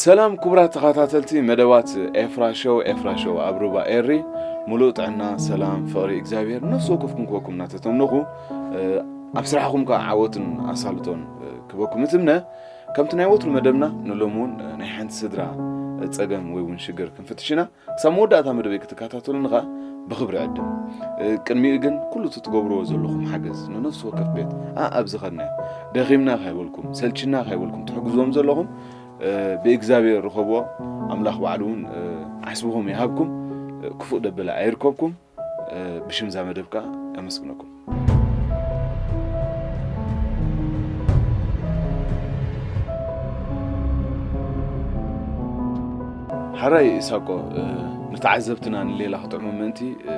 ሰላም ክቡራት ተኸታተልቲ መደባት ኤፍራ ሾው፣ ኤፍራ ሾው ኣብ ሩባ ኤሪ፣ ሙሉእ ጥዕና፣ ሰላም፣ ፍቕሪ እግዚኣብሔር ነፍሲ ወከፍኩም ክበኩም እናተተምነኹ፣ እ፣ ኣብ ስራሕኹም ከዓ ዓወትን ኣሳልጦን፣ እ፣ ክበኩም እትምነ። ከምቲ ናይ ወትሩ መደብና ንሎሚ እውን፣ እ፣ ናይ ሓንቲ ስድራ፣ እ፣ ጸገም ወይ እውን ሽግር ክንፍትሽ ኢና። ክሳብ መወዳእታ መደበይ ክትከታተሉኒ ኸኣ ብኽብሪ ዕድም። እ፣ ቅድሚኡ ግን ኩሉ እቲ ትገብርዎ ዘለኹም ሓገዝ ንነፍሲ ወከፍ ቤት፣ ኣ፣ ኣብዚ ኸድናዮ፣ ደኺምና ካይበልኩም፣ ሰልችና ካይበልኩም ትሕግዝዎም ዘለኹም፣ እ፣ ብእግዚኣብሔር ርኸብዎ። ኣምላኽ ባዕሉ እውን፣ እ፣ ዓስብኹም ይሃብኩም። እ፣ ክፉእ ደበላ ኣይርከብኩም። እ፣ ብሽም እዛ መደብ ከኣ ኣመስግነኩም። ሓራይ ኢሳቆ፣ እ፣ ንተዓዘብትና ንሌላ ክጥዕሞም ምእንቲ፣ እ፣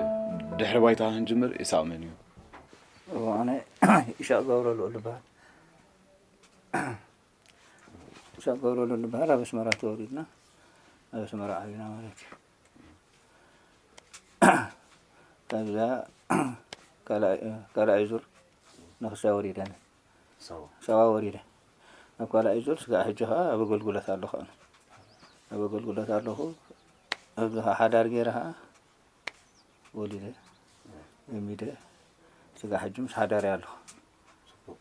ድሕሪ ባይታ ክንጅምር፣ ኢሳቅ መን እዩ? እዎ፣ ኣነ ኢሳቅ ገብረልኡል እበሃል። ኢሳቅ ገብረልኡል እበሃል። ኣብ ኣስመራ ተወሊድና፣ ኣብ ኣስመራ ዓቢና ማለት እዩ። ካብዛ ካልኣይ፣ ካልኣይ ዙር ንኽሳይ ወሪደኒ። ሰዋ። ሰዋ ወሪደ። ኣብ ካልኣይ ዙር ስጋዕ ሕጂ ኸዓ ኣብ ኣገልግሎት ኣለኹ ኣነ። ኣብ ኣገልግሎት ኣለኹ። ኣብዚ ኸዓ ሓዳር ገይረ ኸዓ ወሊደ። እሚደ። ስጋዕ ሕጂ ምስ ሓዳር ኣለኹ። ጽቡቕ።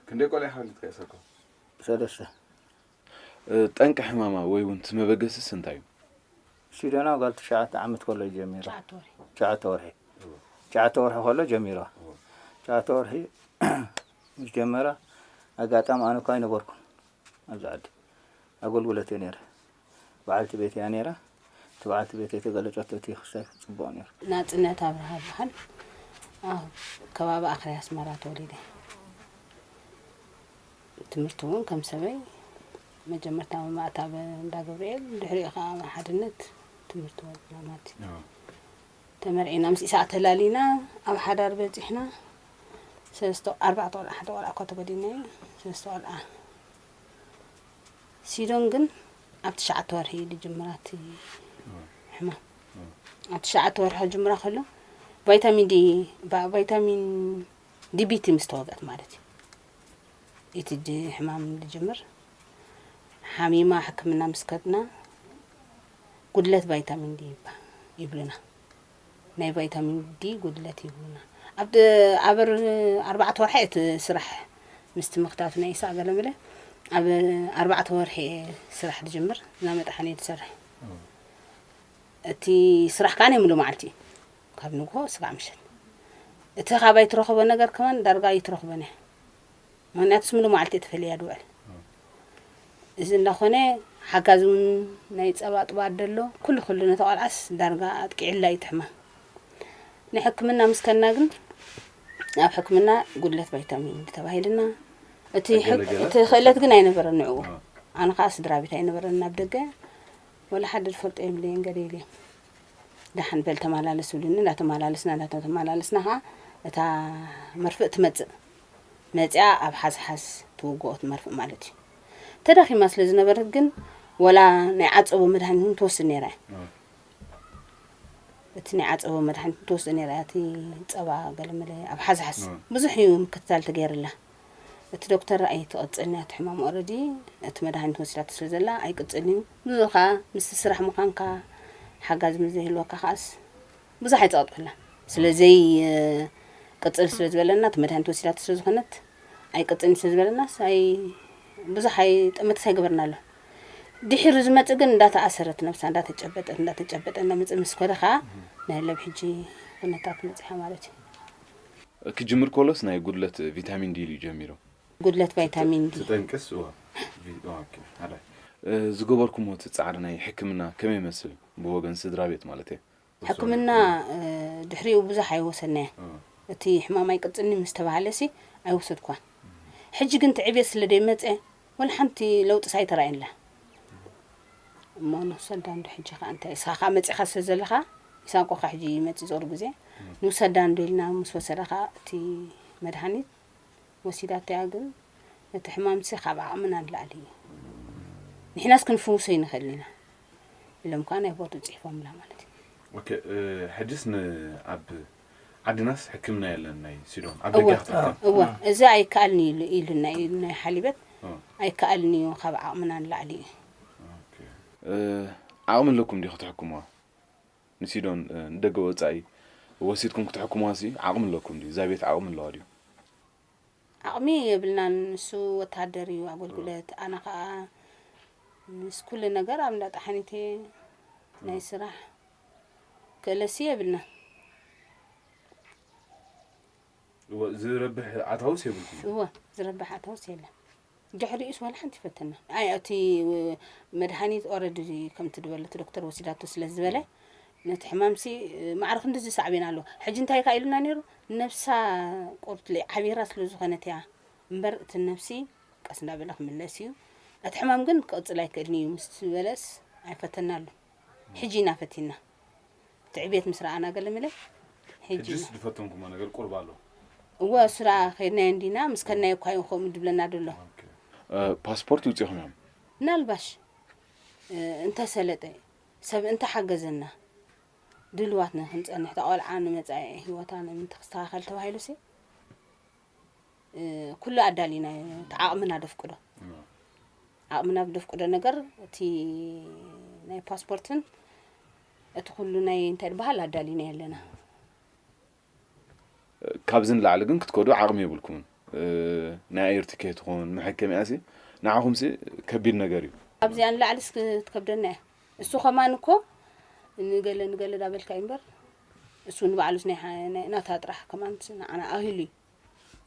ክንደይ ቆልዓ ሓሊፍካ ኢሳቆ? ሰለስተ። እ፣ ጠንቂ ሕማማ ወይ እውን እቲ መበገስስ እንታይ እዩ? ሲዶና ጓል ትሽዓተ ዓመት ከሎ እዩ ጀሚራ። ትሽዓተ ወርሒ። ትሽዓተ ወርሒ። እዎ። ትሽዓተ ወርሒ ከሎ ጀሚራ። እዎ። ትሽዓተ ወርሒ ምስ ጀመራ፣ ኣጋጣሚ ኣነ እኳ ኣይነበርኩን ኣብዚ ዓዲ። ኣገልግሎት እየ ነይረ። በዓልቲ ቤት እያ ነይራ። እቲ በዓልቲ ቤት የተገለጸቶ እቲ ክሳይ ጽቡቕ ነይሩ። ናጽነት ኣብርሃ ይበሃል። ኣብ ከባቢ ኣኽርያ ኣስመራ ተወሊደ። ትምህርቲ እውን ከም ሰበይ መጀመርታ መማእታ ኣብ እንዳ ገብርኤል፣ ድሕሪኡ ከዓ ኣብ ሓድነት ትምህርቲ ወድና ማለት እዩ። ኣዎ። ተመርዒና ምስ ኢሳቅ ተላሊና ኣብ ሓዳር በፂሕና። ሰለስተ፣ ኣርባዕተ ቆልዓ፣ ሓደ ቆልዓ እኳ ተጎዲና እዩ። ሰለስተ ቆልዓ። ሲዶን ግን ኣብ ትሽዓተ ወርሒ እዩ ዝጅምራ እቲ ሕማም። ኣብ ትሽዓተ ወርሒ ክጅምራ ከሎ ቫይታሚን ዲ፣ ቫ-፣ ቫይታሚን ዲ ቢ ቲ ምስ ተወግአት ማለት እዩ። እቲ ድ-፣ ሕማም ዝጅምር ሓሚማ ሕክምና ምስ ከድና ጉድለት ቫይታሚን ዲ ይባ-፣ ይብሉና። ናይ ቫይታሚን ዲ ጉድለት ይብሉና። ኣብ ድ-፣ ኣብ ኣር-፣ ኣርባዕተ ወርሒ እቲ ስራሕ ምስቲ ምኽታቱ ናይ ኢሳቅ ገለመለ ኣብ ኣርባዕተ ወርሒ እየ ስራሕ ዝጅምር፣ እና መጥሓኒ እየ ዝሰርሕ። እቲ ስራሕ ከዓ ናይ ምሉእ መዓልቲ እዩ። ካብ ንግሆ ስጋዕ ምሸት። እቲ ካባይ ትረኽቦ ነገር ከማን ዳርጋ ኣይትረኽቦን እያ። ምኽንያቱ ምሉእ መዓልቲ እየ ተፈልያ ድውዕል። እዚ እንዳኾነ ሓጋዚ እውን ናይ ጸባ ጥባ ደሎ፣ ኩሉ ኩሉ ነታ ቆልዓስ ዳርጋ ኣጥቂዕላ እዩ እቲ ሕማም። ንሕክምና ምስ ከድና ግን ኣብ ሕክምና ጉድለት ቫይታሚን ተባሂልና። እቲ ሕክ-፣ ገለገለ? እቲ ክእለት ግን ኣይነበረን ንዕኡ። ኣዎ። ኣነ ከዓ ስድራ ቤት ኣይነበረን ናብ ደገ። ወላ ሓደ ዝፈልጦ የብለይን፣ ገለ የብለይን። ደሓን በል ተመላለስ ብሉኒ፣ እንዳተመላለስና፣ እንዳተመላለስና ኸዓ እታ መርፍእ ትመጽእ። መጺኣ ኣብ ሓዝሓዝ ትውግኦ እቲ መርፍእ ማለት እዩ። ተዳኺማ ስለ ዝነበረት ግን ወላ ናይ ዓጸቦ መድሃኒት እውን ትወስድ ነይራ እያ። ኣዎ። እቲ ናይ ዓጸቦ መድሃኒት ትወስድ ነይራ እያ። እቲ ጸባ ገለመለ ኣብ ሓዝሓዝ ኣዎ። ብዙሕ እዩ ምክትታል ተገይርላ። እቲ ዶክተር ኣይትቕጽልን እያ፣ እቲ ሕማም ኦረዲ እቲ መድሃኒት ወሲዳቶ ስለ ዘላ ኣይቅጽልን እዩ። ብዙ ኸዓ ምስቲ ስራሕ ምዃንካ ሓጋዚ ምስ ዘይህልወካ ኸዓስ ብዙሕ ኣይጸቕጥኩላ። ስለ ዘይ-፣ ቅጽል ስለ ዝበለና፣ እቲ መድሃኒት ወሲዳቶ ስለ ዝኾነት ኣይቅጽልን ስለ ዝበለናስ ኣይ-፣ ብዙሕ ኣይ-፣ ጠመተስ ኣይገበርና ኣሎ። ድሒሩ ዝመጽእ ግን እንዳተኣሰረት ነብሳ እንዳተጨበጠት፣ እንዳተጨበጠ እንዳመጸ ምስ ከደ ኸዓ ናይ ለብ ሕጂ ኩነታት መጺሓ ማለት እዩ። ክጅምር ከሎስ ናይ ጉድለት ቪታሚን ዲ ኢሉ ጀሚሩ። ጉድለት ቫይታሚን ዲ። ትጠንቅስ፣ እዋ። ቪ-፣ ኦኬ፣ ሓደ። እ፣ ዝገበርኩምዎ እቲ ጻዕሪ ናይ ሕክምና ከመይ ይመስል? ብወገን ስድራ ቤት ማለት እየ። ሕክምና፣ እ፣ ድሕሪኡ ብዙሕ ኣይወሰድናዮን። እ። እቲ ሕማም ኣይቅጽልኒ ምስ ተባሃለሲ ኣይወሰድኳን። ሕጂ ግን እቲ ዕብየት ስለ ደይመጸ ወላ ሓንቲ ለውጥስ ኣይተራእየንላ። እሞ ንውሰዳ እንዶ ሕጂ ኸዓ እንታይ፣ ንስኻ ኸዓ መጺኻ ስለ ዘለኻ፣ ኢሳቆ ኸዓ ሕጂ ይመጽእ ዞር ግዜ፣ ንውሰዳ እንዶ ኢልና ምስ ወሰዳ ኸዓ እቲ መድሃኒት ወሲዳቶ እያ፣ ግን እቲ ሕማምሲ ካብ ዓቕምና ንላዕሊ እዩ። ንሕናስ ክንፍውሶ ኣይንኽእልን ኢና ኢሎም ከኣ ናይ ቦርድ ጽሒፎምላ ማለት እዩ። ኦኬ፣ እ፣ ሕጅስ ን-፣ ኣብ ዓድናስ ሕክምና የለን ናይ ሲዶን? ኣብ እወ፣ ደገ ክትረከብ? እወ፣ እዚ ኣይከኣልን እዩ ኢሉ-፣ ኢሉና እዩ ናይ ሓሊበት፣ እ። ኣይከኣልን እዩ፣ ካብ ዓቕምና ንላዕሊ እዩ። እ። ዓቕሚ ኣለኩም ድዩ ክትሕክሙዋ? ንሲዶን ንደገ ወጻኢ ወሲድኩም ክትሕክሙዋ ሲ ዓቕሚ ኣለኩም ድዩ? እዛ ቤት ዓቕሚ ኣለዋ ድዩ? ዓቕሚ የብልናን። ንሱ ወታደር እዩ ኣገልግሎት፣ ኣነ ከዓ ምስ ኩሉ ነገር ኣብ እንዳ ጣሓኒት እየ። ናይ ስራሕ ክእለሲ የብልናን። እወ፣ ዝረብሕ ኣታውስ የብልኩም? እወ፣ ዝረብሕ ኣታውስ የለን። ድሕሪኡስ ዋላ ሓንቲ ይፈተና። ኣይ፣ እቲ መድሃኒት ኦረዲ ከምቲ ዝበለት ዶክተር ወሲዳቶ ስለ ዝበለ፣ ነቲ ሕማምሲ ማዕረ ክንድዚ ሳዕቤን ኣለዎ። ሕጂ እንታይ ከ ኢሉና ነይሩ? ነብሳ ቁርትሊ ዓቢራ ስለ ዝኾነት እያ እምበር፣ እቲ ነብሲ ቀስ እንዳበለ ክምለስ እዩ። እቲ ሕማም ግን ክቕጽል ኣይክእልን እዩ ምስ በለስ ኣይፈተናሉ። ሕጂ ኢና ፈቲና። እቲ ዕቤት ምስ ረኣና ገለ መለ ሕጂ ሕጂስ ኢና። ዝፈተንኩሞ ነገር ቁርብ ኣሎ። እወ፣ እሱ ደኣ ከይድናዮ እንዲና፣ ምስ ከድናዮ እኳ እዩ ከምኡ ድብለና ደሎ። ኦኬ። እ፣ ፓስፖርት ውጺኹም እዮም? ምናልባሽ፣ እ፣ እንተሰለጠ፣ ሰብ እንተሓገዘና፣ ድልዋትና ክንጸንሕ፣ እታ ቆልዓ ንመጻኢ ህይወታ ንምንታይ ክስተኻኸል ተባሂሉሲ፣ እ፣ ኩሉ ኣዳሊናዮ፣ እቲ ዓቕምና ደፍቅዶ። ዓቕምና ብደፍቅዶ ነገር፣ እቲ ናይ ፓስፖርትን እቲ ኩሉ ናይ እንታይ ድበሃል ኣዳሊና ኣለና። ካብዚ ንላዕሊ ግን ክትከዱ ዓቕሚ የብልኩምን። እ፣ ናይ ኣየር ትኬት ይኹን መሐከሚኣሲ ንዓኹምሲ ከቢድ ነገር እዩ። ካብዚኣ ንላዕሊስ ክትከብደና እያ። እሱ ከማን እኮ ንገለ ንገለ ዳበልካ እዩ እምበር፣ እሱ ንባዕሉስ ናይ ሓ-፣ ናይ ናታ ጥራሕ ከማን ንዓና ኣኺሉ እዩ።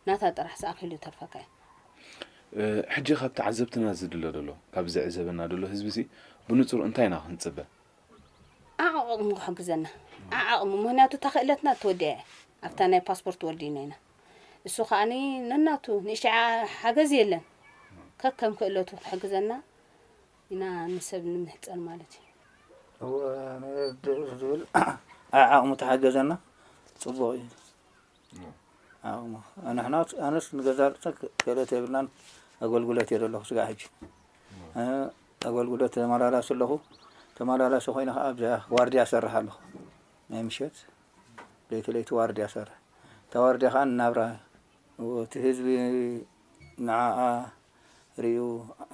ናታ ጥራሕ ዝኣኺሉ ተርፈካ እዩ። እ፣ ሕጂ ካብ ተዓዘብትና ዝድለ ደሎ፣ ካብ ዝዕዘበና ደሎ ህዝቢ ሲ ብንጹር እንታይ ኢና ክንጽበ? ዓዓቕሙ ክሕግዘና። ዓዓቕሙ፣ ምኽንያቱ እታ ክእለትና ተወዲኣ እያ። ኣብታ ናይ ፓስፖርት ወዲእና ኢና። እሱ ከኣኒ ነናቱ ንእሽተይ ሓ-፣ ሓገዝ የለን። ከከም ክእለቱ ክሕግዘና ኢና ንሰብ ንምሕጸን ማለት እዩ። እወ፣ ንርድእ ዝብል ዓዓቕሙ ተሓገዘና ጽቡቕ እዩ። ዓቕሙ፣ ንሕና፣ ኣነስ ንገዛ ርእሰ ክእለት የብልናን፣ ኣገልግሎት እየ ዘለኹ ስጋዕ ሕጂ። ኣነ ኣገልግሎት ተመላላሲ ኣለኹ። ተመላላሲ ኮይነ ከዓ ኣብዛ ዋርድያ እሰርሕ ኣለኹ። ናይ ምሸት፣ ለይቲ ለይቲ ዋርድያ እሰርሕ። እታ ዋርድያ ከዓ ንናብራ፣ እቲ ህዝቢ ንዓኣ ርእዩ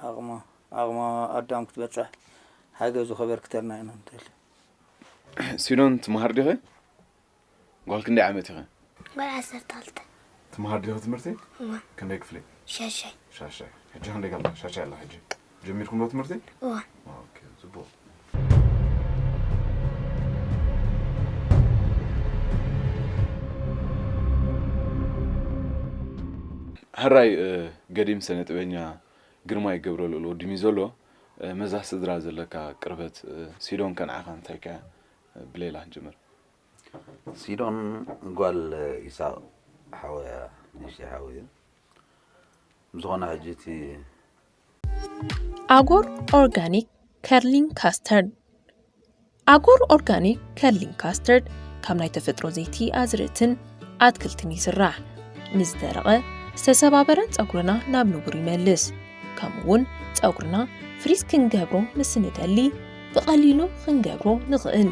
ዓቕማ፣ ዓቕማ ኣዳም ክትበፅሕ ሓገዙ ከበርክተልና ኢና ንደሊ። ሲዶን ትመሃር ዲኺ? ጓል ክንደይ ዓመት ኢኺ? ጓል ዓሰርተ ክልተ። ትመሃር ዲኺ ትምህርቲ? እወ። ክንደይ ክፍሊ? ሻሻይ። ሻሻይ። ሕጂ ክንደይ ገለ ሻሻይ ኣላ ሕጂ? ጀሚርኩም ዶ ትምህርቲ? እወ። ኦኬ፣ ጽቡቕ። ሕራይ፣ እ፣ ገዲም ስነ ጥበበኛ ግርማይ ገብረልኡል ወዲ ሚዞሎ፣ እ፣ መዛ ስድራ ዘለካ ቅርበት፣ እ፣ ሲዶን ከንዓኻ እንታይ ከ፣ እ፣ ብሌላ ንጅምር። ሲዶን ጓል ኢሳቕ ሓወያ ንእሽተይ ሓወይ እዩ። ብዝኾነ ሕጂ እቲ ኣጎር ኦርጋኒክ ከርሊንግ ካስተርድ። ኣጎር ኦርጋኒክ ከርሊንግ ካስተርድ ካብ ናይ ተፈጥሮ ዘይቲ ኣዝርእትን ኣትክልትን ይስራሕ። ንዝደረቐ ዝተሰባበረን ጸጉርና ናብ ንቡር ይመልስ። ከምኡ እውን ጸጉርና ፍሪዝ ክንገብሮ ምስ ንደሊ ብቐሊሉ ክንገብሮ ንኽእል።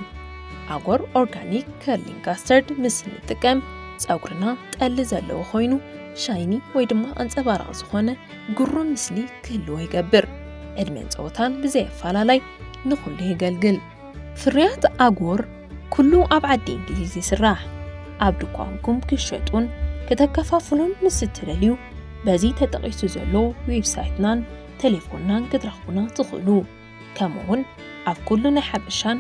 ኣጎር ኦርጋኒክ ከርሊንግ ካስተርድ ምስ እንጥቀም ጸጉርና ጠሊ ዘለዎ ኮይኑ ሻይኒ ወይ ድማ ኣንጸባራቒ ዝኾነ ግሩም ምስሊ ክህልዎ ይገብር። ዕድመን ጸወታን ብዘይ ኣፈላላይ ንኹሉ የገልግል። ፍርያት ኣጎር ኩሉ ኣብ ዓዲ እንግሊዝ ይስራሕ። ኣብ ድኳንኩም ክሸጡን ከተከፋፍሉን ምስ እትደልዩ በዚ ተጠቒሱ ዘሎ ዌብሳይትናን ቴሌፎንናን ክትረኽቡና ትኽእሉ። ከምኡውን ኣብ ኩሉ ናይ ሓበሻን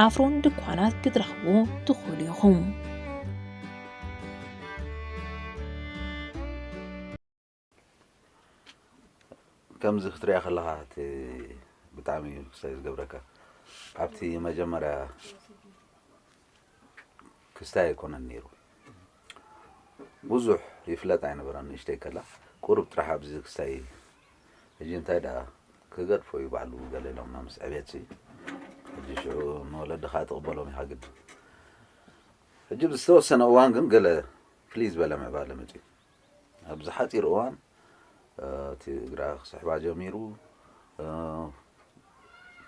ኣፍሮን ድኳናት ክትረኽብዎ ትኽእሉ ኢኹም። ከምዚ ክትሪኣ ከለኻ እቲ ብጣዕሚ እዩ ክስታይ ዝገብረካ። ኣብቲ መጀመርያ ክስታይ ኣይኮነን ነይሩ። ብዙሕ ይፍለጥ ኣይነበረን ንእሽተይ ከላ። ቁሩብ ጥራሕ ኣብዚ ክስታይ ሕጂ እንታይ ደኣ ክገድፎ እዩ ባዕሉ ገለ ኢሎምና ምስ ዕቤትሲ። ሕጂ ሽዑ ንወለዲ ከዓ ትቕበሎም ኢኻ ግድን። ሕጂ ብዝተወሰነ እዋን ግን ገለ ፍልይ ዝበለ ምዕባለ መፅዩ። ኣብዚ ሓፂር እዋን እቲ እግራ ክስሕባ ጀሚሩ፣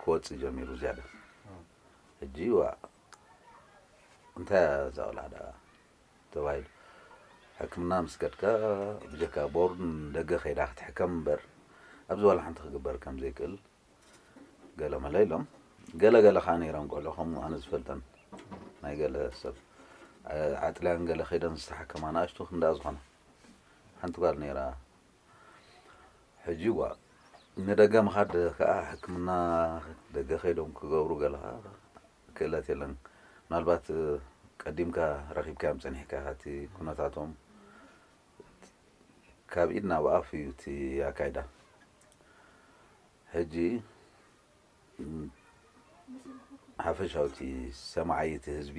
ክወፅእ ጀሚሩ ዝያዳ። ሕጂ ዋእ እንታይ እያ እዛ ቆልዓ ደኣ ተባሂሉ። ሕክምና ምስ ከድካ ብጀካ ቦርድ ንደገ ከይዳ ክትሕከም እምበር ኣብዚ ዋላ ሓንቲ ክግበር ከም ዘይክእል ገለ መለ ኢሎም፣ ገለ ገለ ከዓ ነይሮም ቆልዑ፣ ከምኡ ኣነ ዝፈልጠን ናይ ገለ ሰብ፣ ዓ-፣ ዓጥልያን ገለ ከይደን ዝተሓከማ ንኣሽቱ ክንዳ ዝኾነ ሓንቲ ጓል ነይራ። ሕጂ ዋ፣ ንደገ ምኻድ ከዓ ሕክምና ደገ ከይዶም ክገብሩ ገለ ከዓ ክእለት የለን። ምናልባት ቀዲምካ ረኺብካዮም ጸኒሕካ ኢኻ፣ እቲ ኩነታቶም ካብ ኢድ ናብ ኣፍ እዩ እቲ ኣካይዳ። ሕጂ ሓፈሻዊ እቲ ሰማዓይ እቲ ህዝቢ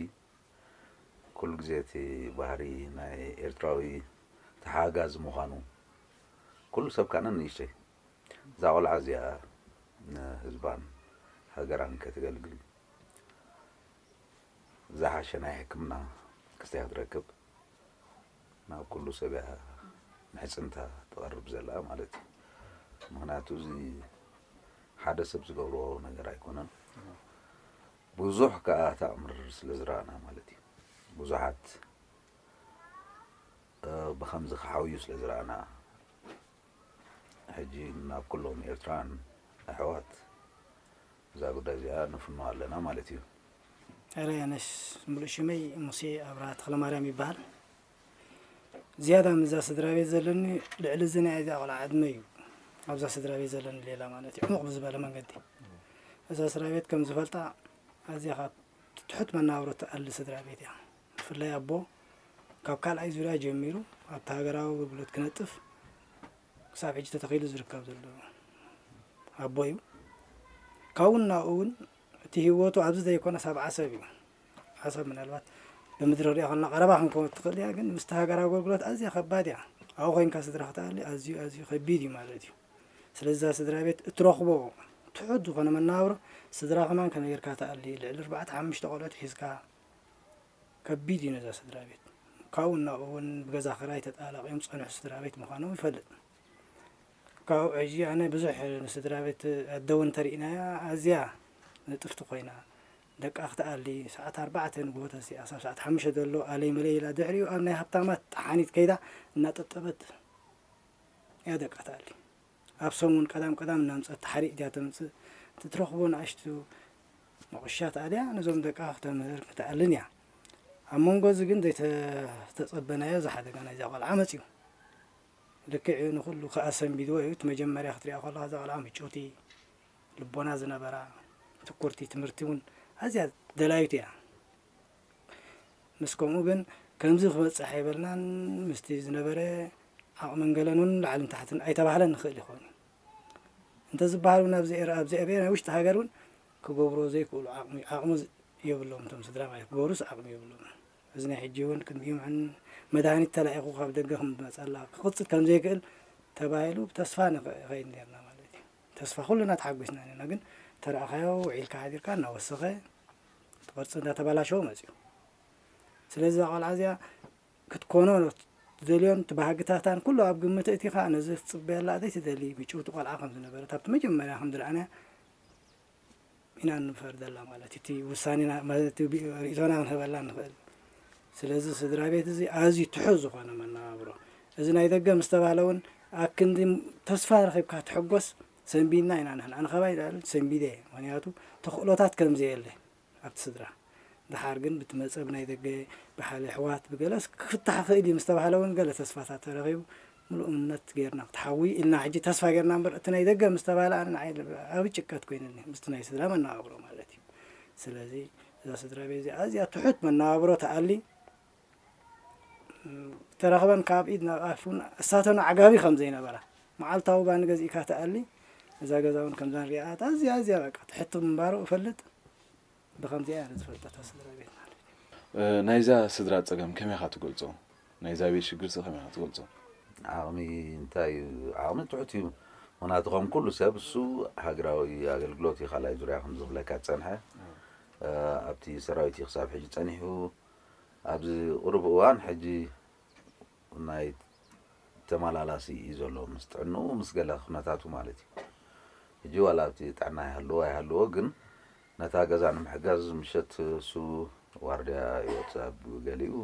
ኩሉ ግዜ እቲ ባህሪ ናይ ኤርትራዊ ተሓጋዚ ምዃኑ፣ ኩሉ ሰብ ካነ ንእሽተይ እዛ ቆልዓ እዚኣ ንህዝባን ሃገራን ከተገልግል ዝሓሸ ናይ ሕክምና ክስተያ ክትረክብ ናብ ኩሉ ሰብ እያ ምሕጽንታ ትቐርብ ዘላ ማለት እዩ። ምኽንያቱ እዚ ሓደ ሰብ ዝገብሮ ነገር ኣይኮነን። ብዙሕ ከኣ ተኣምር ስለ ዝረኣና ማለት እዩ። ብዙሓት፣ እ፣ ብኸምዚ ክሓውዩ ስለ ዝረኣና፣ ሕጂ ናብ ኩሎም ኤርትራን ኣሕዋት እዛ ጉዳይ እዚኣ ንፍኖ ኣለና ማለት እዩ። ኧረ ያነስ፣ ምሉእ ሽመይ ሙሴ ኣብርሃ ተኽለማርያም ይበሃል። ዝያዳ ምስዛ ስድራ ቤት ዘለኒ ልዕሊ እዚ ናይ እዚኣ ቆልዓ ዕድመ እዩ ኣብዛ ስድራ ቤት ዘለኒ ሌላ ማለት እዩ። ዕሙቕ ብዝበለ መንገዲ እዛ ስድራ ቤት ከም ዝፈልጣ ኣዝያ ካብ ትሑት መነባብሮ ትኣሊ ስድራ ቤት እያ። ብፍላይ ኣቦ ካብ ካልኣይ ዙርያ ጀሚሩ ኣብቲ ሃገራዊ ኣገልግሎት ክነጥፍ ክሳብ ሕጂ ተተኺሉ ዝርከብ ዘሎ ኣቦ እዩ። ካብኡ ናብኡ እውን እቲ ህይወቱ ኣብዚ ዘይኮነስ ኣብ ዓሰብ እዩ። ዓሰብ ምናልባት ብምድሪ ሪኣ ከለና ቀረባ ክንከውን ትኽእል እያ፣ ግን ምስቲ ሃገራዊ ኣገልግሎት ኣዝያ ከባድ እያ። ኣብኡ ኮይንካ ስድራ ክትኣሊ ኣዝዩ ኣዝዩ ከቢድ እዩ ማለት እዩ። ስለዚ እዛ ስድራ ቤት እትረኽቦ ትሑት ዝኾነ መነባብሮ ስድራ ከማን ከመይ ጌርካ ትኣሊ? ልዕሊ ኣርባዕተ ሓሙሽተ ቆልዑት ሒዝካ ከቢድ እዩ ነዛ ስድራ ቤት። ካብኡ ናብኡ እውን ብገዛ ክራይ ተጣላቒዮም ዝጸንሑ ስድራ ቤት ምዃኖም ይፈልጥ። ካብኡ ሕጂ ኣነ ብዙሕ ንስድራ ቤት ኣደ እውን ተሪእናያ ኣዝያ ንጥፍቲ ኮይና ደቃ ክትኣሊ ሰዓት ኣርባዕተ ንግሆ ተሲኣ ሳብ ሰዓት ሓሙሽተ ዘሎ ኣለይ መለይ ኢላ ድሕሪኡ ኣብ ናይ ሃብታማት ጠሓኒት ከይዳ እናጠጠበት እያ ደቃ ትኣሊ። ኣብ ሰሙን ቀዳም ቀዳም እናምፀት ተሓሪቕ ድያ ተምፅእ እቲ ትረኽቦ ንኣሽቱ መቑሻት ኣልያ ነዞም ደቃ ክተምህር ክትኣልን እያ። ኣብ መንጎ እዚ ግን ዘይተፀበናዮ እዚ ሓደጋ ናይዛ ቆልዓ መፅዩ። ልክዕ እዩ ንኹሉ ከኣ ሰንቢድዎ እዩ። እቲ መጀመርያ ክትሪኣ ከለኻ እዛ ቆልዓ ምጭውቲ ልቦና ዝነበራ ትኩርቲ ትምህርቲ እውን ኣዝያ ደላዩት እያ። ምስ ከምኡ ግን ከምዚ ክበፅሕ ኣይበልናን ምስቲ ዝነበረ ዓቕምን ገለን እውን ላዕልን ታሕትን ኣይተባህለን ንኽእል ይኸውን እዩ። እንተዝበሃል እውን ኣብዚ ኤር- ኣብዚ ኣብ ናይ ውሽጢ ሃገር እውን ክገብሮ ዘይክእሉ ዓቕሚ ዓቕሚ የብሎም እቶም ስድራ ማለት ክገብሩስ ዓቕሚ የብሎም። እዚ ናይ ሕጂ እውን ቅድሚኡ ምዕን መድሃኒት ተላኢኹ ካብ ደገ ክመፀላ ክቕፅል ከምዘይክእል ተባሂሉ ብተስፋ ንኸይድ ነርና ማለት እዩ። ተስፋ ኩልና ተሓጒስና ነርና ግን ተረእኻዮ ውዒልካ ሓዲርካ እናወሰኸ እቲ ቅርፂ እንዳተባላሸወ መፅዩ። ስለዚ እዛ ቆልዓ እዚኣ ክትኮኖ ትደልዮን እቲ ባህግታታን ኩሉ ኣብ ግምት እቲ ከዓ ነዚ ክትፅበየላ ዘይትደሊ ምጭውቲ ቆልዓ ከም ዝነበረት ኣብቲ መጀመርያ ከም ዝረኣና ኢና እንፈርደላ ማለት እቲ ውሳኔና ማለት እቲ ቢ- ርእቶና ክንህበላ ንኽእል። ስለዚ ስድራ ቤት እዚ ኣዝዩ ትሑት ዝኾነ መነባብሮ እዚ ናይ ደገ ምስ ተባህለ እውን ኣክንዲ ተስፋ ረኺብካ ትሕጎስ ሰንቢድና ኢና ንሕና ኣነ ካባይ ንላዕሊ ሰንቢደ እየ ምክንያቱ ተኽእሎታት ከም ዘየለ ኣብቲ ስድራ። ደሓር ግን ብቲ መጸ ብናይ ደገ ብሓደ ኣሕዋት ብገለስ ክፍታሕ ይኽእል እዩ ምስ ተባህለ እውን ገለ ተስፋታት ተረኺቡ ምሉእ እምነት ጌርና ክትሓዊ ኢልና ሕጂ ተስፋ ጌርና እምበር እቲ ናይ ደገ ምስ ተባህለ ኣነ ንዓይ ዓቢ ጭንቀት ኮይኑኒ ምስቲ ናይ ስድራ መነባብሮ ማለት እዩ። ስለዚ እዛ ስድራ ቤት እዚኣ ኣዝያ ትሑት መነባብሮ ትኣሊ ተረኽበን ካብ ኢድ ናብ ኣፍ እውን እሳተን ኣዕጋቢ ከም ዘይነበራ መዓልታዊ ባኒ ገዚእካ ትኣሊ እዛ ገዛ እውን ከምዛ ንሪኣ ኣዝያ ኣዝያ በቃ ትሕቲ ምንባሩ እፈልጥ ብኸምዚኣ እያ ዝፈልጠታ ስድራ ቤት ማለት እዩ። ናይዛ ስድራ ፀገም ከመይ ኢኻ ትገልፆ? ናይዛ ቤት ሽግርሲ ከመይ ኢኻ ትገልፆ? ዓቕሚ እንታይ እዩ? ዓቕሚ ትሑት እዩ። ምክንያቱ ከም ኩሉ ሰብ እሱ ሃገራዊ ኣገልግሎት እዩ ካልኣይ ዙርያ ከም ዝብለካ ዝፀንሐ ኣብቲ ሰራዊት እዩ ክሳብ ሕጂ ፀኒሑ። ኣብዚ ቁሩብ እዋን ሕጂ ናይ ተመላላሲ እዩ ዘሎ ምስ ጥዕንኡ ምስ ገለ ኩነታቱ ማለት እዩ። ሕጂ ዋላ ኣብቲ ጥዕና ይሃልዎ ኣይሃልዎ ግን ነታ ገዛ ንምሕጋዝ ምሸት እሱ ዋርድያ ይወፅእ ኣብ ገሊኡ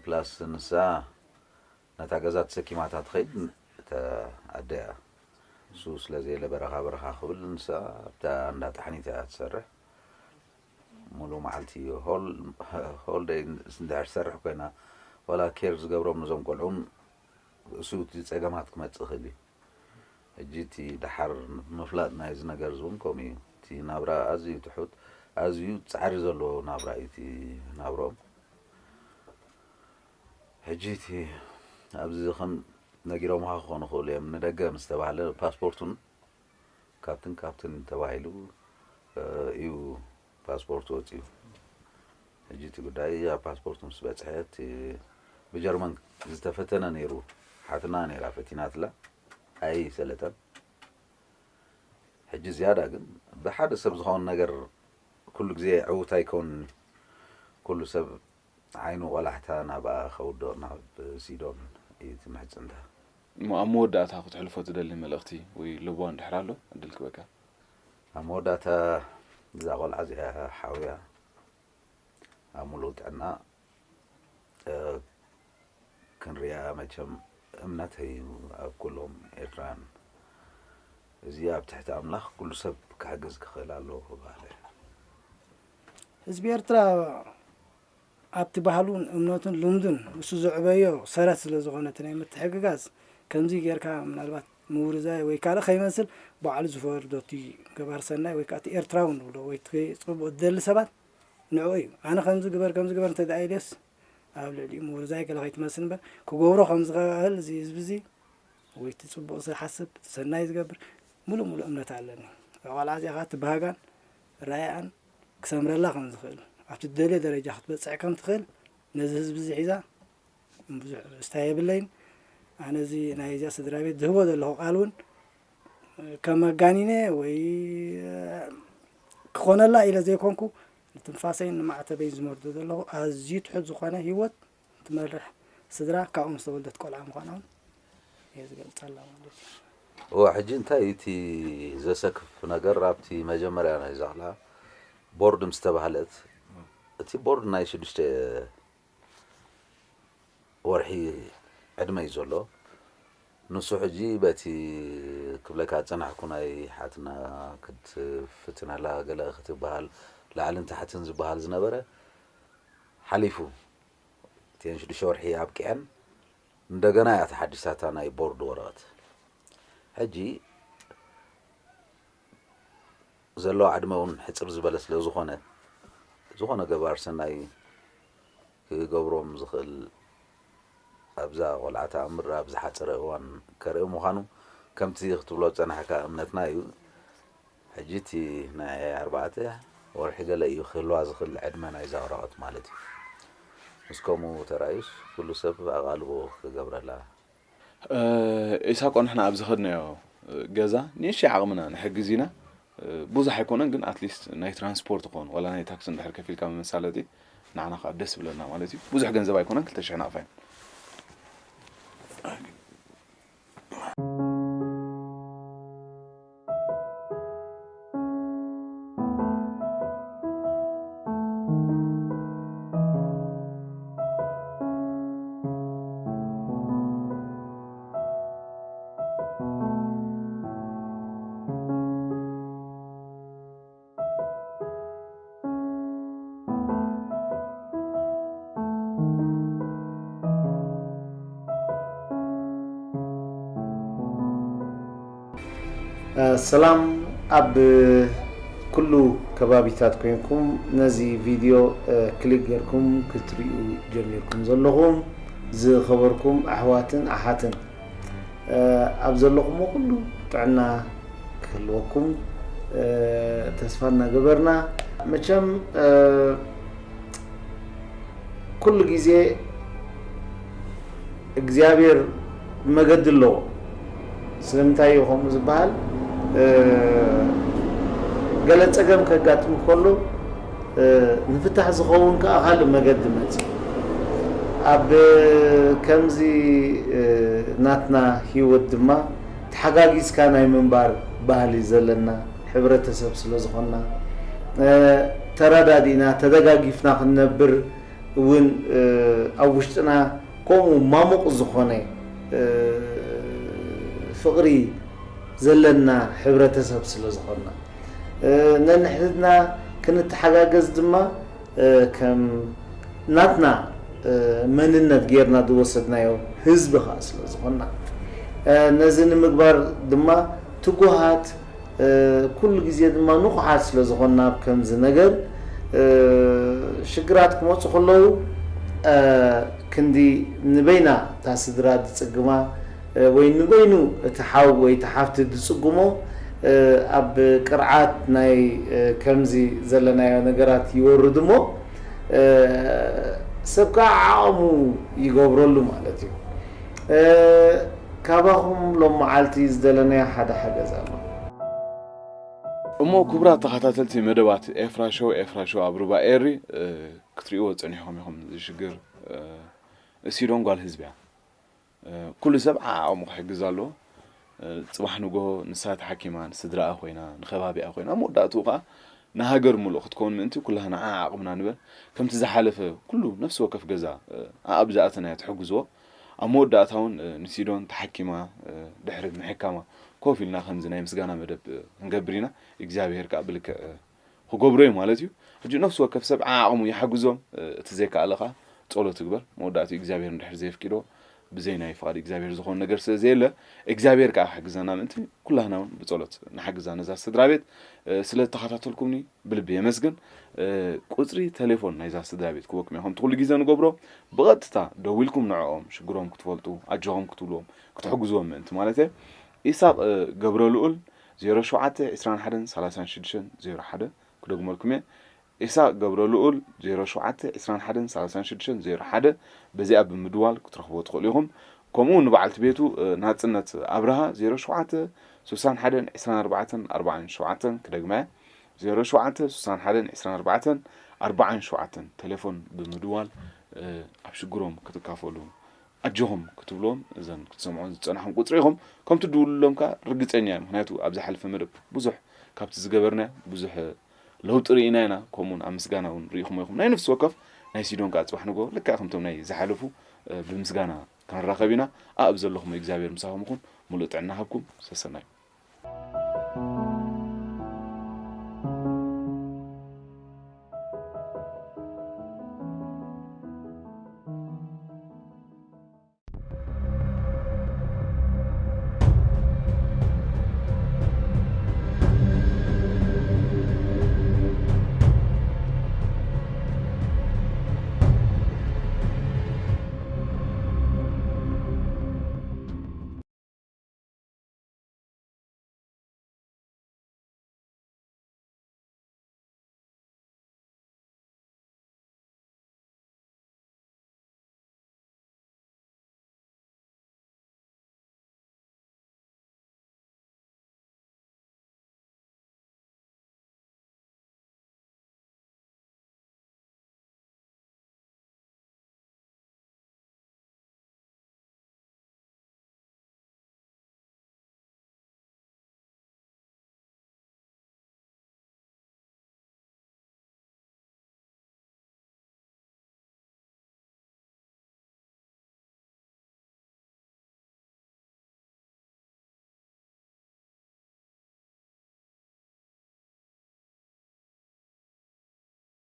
ፕላስ ንሳ ነታ ገዛ ተሰኪማታ ትኸይድ እተ ኣደ እያ። እሱ ስለ ዘየለ በረኻ በረኻ ክብል ንሳ ኣብታ እንዳ ጣሕኒት እያ ትሰርሕ። ሙሉ መዓልቲ ሆል ሆል ደይ እንድሕር ትሰርሕ ኮይና ዋላ ኬር ዝገብሮም ነዞም ቆልዑን እሱ እቲ ጸገማት ክመጽእ ይኽእል እዩ። ሕጂ እቲ ደሓር ምፍላጥ ናይዚ ነገር እውን ከምኡ እዩ። እቲ ናብራ ኣዝዩ ትሑት፣ ኣዝዩ ጻዕሪ ዘለዎ ናብራ እዩ እቲ ናብርኦም። ሕጂ እቲ ኣብዚ ከም ነጊሮምኻ ክኾኑ ይኽእሉ እዮም። ንደገ ምስ ተባህለ ፓስፖርቱን ካብትን ካብትን ተባሂሉ እዩ ፓስፖርት ወፂኡ። ሕጂ እቲ ጉዳይ ኣብ ፓስፖርት ምስ በፅሐ እቲ ብጀርመን ዝተፈተነ ነይሩ ሓትና ነይራ ፈቲናትላ ኣይሰለጠን። ሕጂ ዝያዳ ግን ብሓደ ሰብ ዝኸውን ነገር ኩሉ ግዜ ዕውት ኣይከውን። ኩሉ ሰብ ዓይኑ ቆላሕታ ናብኣ ከውድቕ ናብ ሲዶን እዩ እቲ ምሕጽንታ። እሞ ኣብ መወዳእታ ክትሕልፎ ትደሊ መልእኽቲ ወይ ልቦ እንድሕር ኣሎ ዕድል ክበካ። ኣብ መወዳእታ እዛ ቆልዓ እዚኣ ሓውያ ኣብ ሙሉእ ጥዕና ክንሪኣ መቸም እምነተይ እዩ ኣብ ኩሎም ኤርትራውያን። እዚ ኣብ ትሕቲ ኣምላኽ ኩሉ ሰብ ክሕግዝ ክኽእል ኣለዎ ክበሃል እየ። ህዝቢ ኤርትራ ኣብቲ ባህሉን እምነቱን ልምዱን እሱ ዘዕበዮ ሰረት ስለ ዝኾነ እቲ ናይ ምትሕግጋዝ ከምዚ ጌርካ ምናልባት ምውርዛይ ወይ ካልእ ከይመስል ባዕሉ ዝፈርዶ እቲ ገባር ሰናይ ወይ ከዓ እቲ ኤርትራዊ ንብሎ ወይ እቲ ጽቡቕ ዝደሊ ሰባት ንዕኡ እዩ። ኣነ ከምዚ ግበር ከምዚ ግበር እንተ ደኣ ኢለስ ኣብ ልዕሊኡ ምውርዛይ ገለ ከይትመስል እምበር ክገብሮ ከም ዝኽእል እዚ ህዝቢ እዚ ወይ እቲ ጽቡቕ ዝሓስብ እቲ ሰናይ ዝገብር ሙሉእ ሙሉእ እምነት ኣለኒ። እዛ ቆልዓ እዚኣ ኸዓ እቲ ባህጋን ራእያን ክሰምረላ ከም ዝኽእል ኣብቲ ትደልዮ ደረጃ ክትበጽሕ ከም ትኽእል ነዚ ህዝቢ እዚ ሒዛ ብዙሕ ስታይ የብለይን። ኣነ እዚ ናይ እዚኣ ስድራ ቤት ዝህቦ ዘለኹ ቃል እውን ከም ኣጋኒነ ወይ ክኾነላ ኢለ ዘይኮንኩ ንትንፋሰይን ንማዕተበይን ዝመርዶ ዘለኹ ኣዝዩ ትሑት ዝኾነ ህይወት ትመርሕ ስድራ ካብኦም ዝተወልደት ቆልዓ ምዃና እውን እየ ዝገልጸላ ማለት እዩ። እዋ ሕጂ እንታይ እቲ ዘሰክፍ ነገር ኣብቲ መጀመርያ ናይ ዛዕላ ቦርድ ምስ ተባህለት እቲ ቦርድ ናይ ሽዱሽተ ወርሒ ዕድመ እዩ ዘሎ። ንሱ ሕጂ በቲ ክብለካ ዝጸናሕኩ ናይ ሓትና ክትፍትነላ ገለ ክትበሃል ላዕልን ታሕትን ዝበሃል ዝነበረ ሓሊፉ እተን ሽዱሽተ ወርሒ ኣብቂዐን እንደገና እያ ተሓዲሳታ ናይ ቦርድ ወረቐት። ሕጂ ዘለዋ ዕድመ እውን ሕፅር ዝበለ ስለ ዝኾነ ዝኾነ ገባር ሰናይ ክገብሮም ዝኽእል ኣብዛ ቆልዓ ተኣምር ኣብ ዝሓፀረ እዋን ከርኢ ምዃኑ ከምቲ ክትብሎ ዝፀናሕካ እምነትና እዩ። ሕጂ እቲ ናይ ኣርባዕተ ወርሒ ገለ እዩ ክህልዋ ዝኽእል ዕድመ ናይዛ ወረቐት ማለት እዩ። ምስ ከምኡ ተራእዩስ ኩሉ ሰብ ኣቓልቦ ክገብረላ። ኢሳቆ ንሕና ኣብ ዝኸድናዮ ገዛ ንእሽተይ ዓቕምና ንሕግዝ ኢና። ብዙሕ ኣይኮነን ግን ኣትሊስት ናይ ትራንስፖርት ክኾን ዋላ ናይ ታክሲ እንድሕር ከፊልካ መመሳለጢ ንዓና ከዓ ደስ ይብለና ማለት እዩ። ብዙሕ ገንዘብ ኣይኮነን ክልተ ሽሕ ናቕፋ እዩ። ሰላም ኣብ ኩሉ ከባቢታት ኮይንኩም ነዚ ቪድዮ ክሊክ ጌርኩም ክትሪኡ ጀሚርኩም ዘለኹም ዝኸበርኩም ኣሕዋትን ኣሓትን ኣብ ዘለኹሞ ኩሉ ጥዕና ክህልወኩም ተስፋ እናገበርና መቸም ኩሉ ግዜ እግዚኣብሔር መገዲ ኣለዎ። ስለምንታይ እዩ ከምኡ ዝበሃል? ገለ ፀገም ከጋጥም ከሎ ንፍታሕ ዝኸውን ከዓ ካልእ መገዲ መፅእ። ኣብ ከምዚ ናትና ህይወት ድማ ተሓጋጊዝካ ናይ ምንባር ባህሊ ዘለና ሕብረተሰብ ስለ ዝኾንና ተረዳዲእና ተደጋጊፍና ክንነብር እውን ኣብ ውሽጥና ከምኡ ማሙቕ ዝኾነ ፍቕሪ ዘለና ሕብረተሰብ ስለ ዝኾንና፣ ነንሕድሕድና ክንተሓጋገዝ ድማ ከም ናትና መንነት ጌርና ዝወሰድናዮ ህዝቢ ኸኣ ስለ ዝኾንና፣ ነዚ ንምግባር ድማ ትጉሃት፣ ኩሉ ግዜ ድማ ንቑሓት ስለ ዝኾንና፣ ኣብ ከምዚ ነገር ሽግራት ክመፁ ከለዉ ክንዲ ንበይና እታ ስድራ ዝፅግማ ወይ ንበይኑ እቲ ሓው ወይ እቲ ሓፍቲ ዝጽግሞ ኣብ ቅርዓት ናይ ከምዚ ዘለናዮ ነገራት ይወርድ እሞ ሰብ ከዓ ዓቕሙ ይገብረሉ ማለት እዩ። ካባኹም ሎም መዓልቲ ዝደለናዮ ሓደ ሓገዝ ኣሎ። እሞ ክቡራት ተኸታተልቲ መደባት ኤፍራ ሾው ኤፍራ ሾው ኣብ ሩባ ኤሪ ክትሪእዎ ጸኒሕኩም ኢኹም። እዚ ሽግር እሲዶን ጓል ህዝቢ እያ። ኩሉ ሰብ ዓዓቕሙ ክሕግዝ ኣለዎ። ጽባሕ ንጎሆ ንሳ ተሓኪማ ንስድራኣ ኮይና ንኸባቢኣ ኮይና መወዳእትኡ ከዓ ንሃገር ሙሉእ ክትከውን ምእንቲ ኩላህና ዓዓቕምና ንበል። ከምቲ ዝሓለፈ ኩሉ ነፍሲ ወከፍ ገዛ ኣኣብ ዝኣተናዮ ትሕግዝዎ። ኣብ መወዳእታ እውን ንሲዶን ተሓኪማ ድሕሪ ምሕካማ ኮፍ ኢልና ከምዚ ናይ ምስጋና መደብ ክንገብር ኢና። እግዚኣብሄር ከዓ ብልክዕ ክገብሮ እዩ ማለት እዩ። ሕጂ ነፍሲ ወከፍ ሰብ ዓቕሙ ይሓግዞም፣ እቲ ዘይከኣለ ከዓ ጸሎት ይግበር። መወዳእትኡ እግዚኣብሄር እንድሕር ዘየፍቂዶ ብዘይ ናይ ፍቓድ እግዚኣብሄር ዝኾን ነገር ስለ ዘየለ እግዚኣብሄር ከዓ ክሕግዘና ምእንቲ ኩላህና እውን ብጸሎት ንሓግዛ ነዛ ስድራ ቤት። ስለ ዝተኸታተልኩምኒ ብልቢ የመስግን። ቁፅሪ ቴሌፎን ናይዛ ስድራ ቤት ክወኩም እየ ከምቲ ኩሉ ግዜ ንገብሮ። ብቐጥታ ደዊልኩም ንዕኦም ሽግሮም ክትፈልጡ ኣጆኹም ክትብልዎም ክትሕግዝዎም ምእንቲ ማለት እየ። ኢሳቕ ገብረ ልኡል 07 21 36 01 ክደግመልኩም እየ። ኢሳቕ ገብረ ልኡል 07 21 36 01 በዚኣ ብምድዋል ክትረኽቦ ትኽእሉ ኢኹም። ከምኡ ንበዓልቲ ቤቱ ናጽነት ኣብርሃ 07 61 24 47 ክደግመ 07 61 24 47 ቴሌፎን ብምድዋል ኣብ ሽግሮም ክትካፈሉ ኣጆኹም ክትብልዎም እዘን ክትሰምዖን ዝጸናሕኩም ቁጽሪ ኢኹም። ከምቲ ድውልሎም ከኣ ርግጸኛ እየ። ምክንያቱ ኣብ ዝሓለፈ መደብ ብዙሕ ካብቲ ዝገበርናዮ ብዙሕ ለውጢ ርኢና ኢና። ከምኡውን ኣብ ምስጋና እውን ርኢኹሞ ኢኹም። ናይ ነፍሲ ወከፍ ናይ ሲዶን ከኣ ጽባሕ ንጎ ልክዕ ከምቶም ናይ ዝሓለፉ ብምስጋና ክንራኸብ ኢና። ኣብ ዘለኹም እግዚኣብሔር ምሳኹም ይኹን። ሙሉእ ጥዕና ሃብኩም። ሰሰናዩ።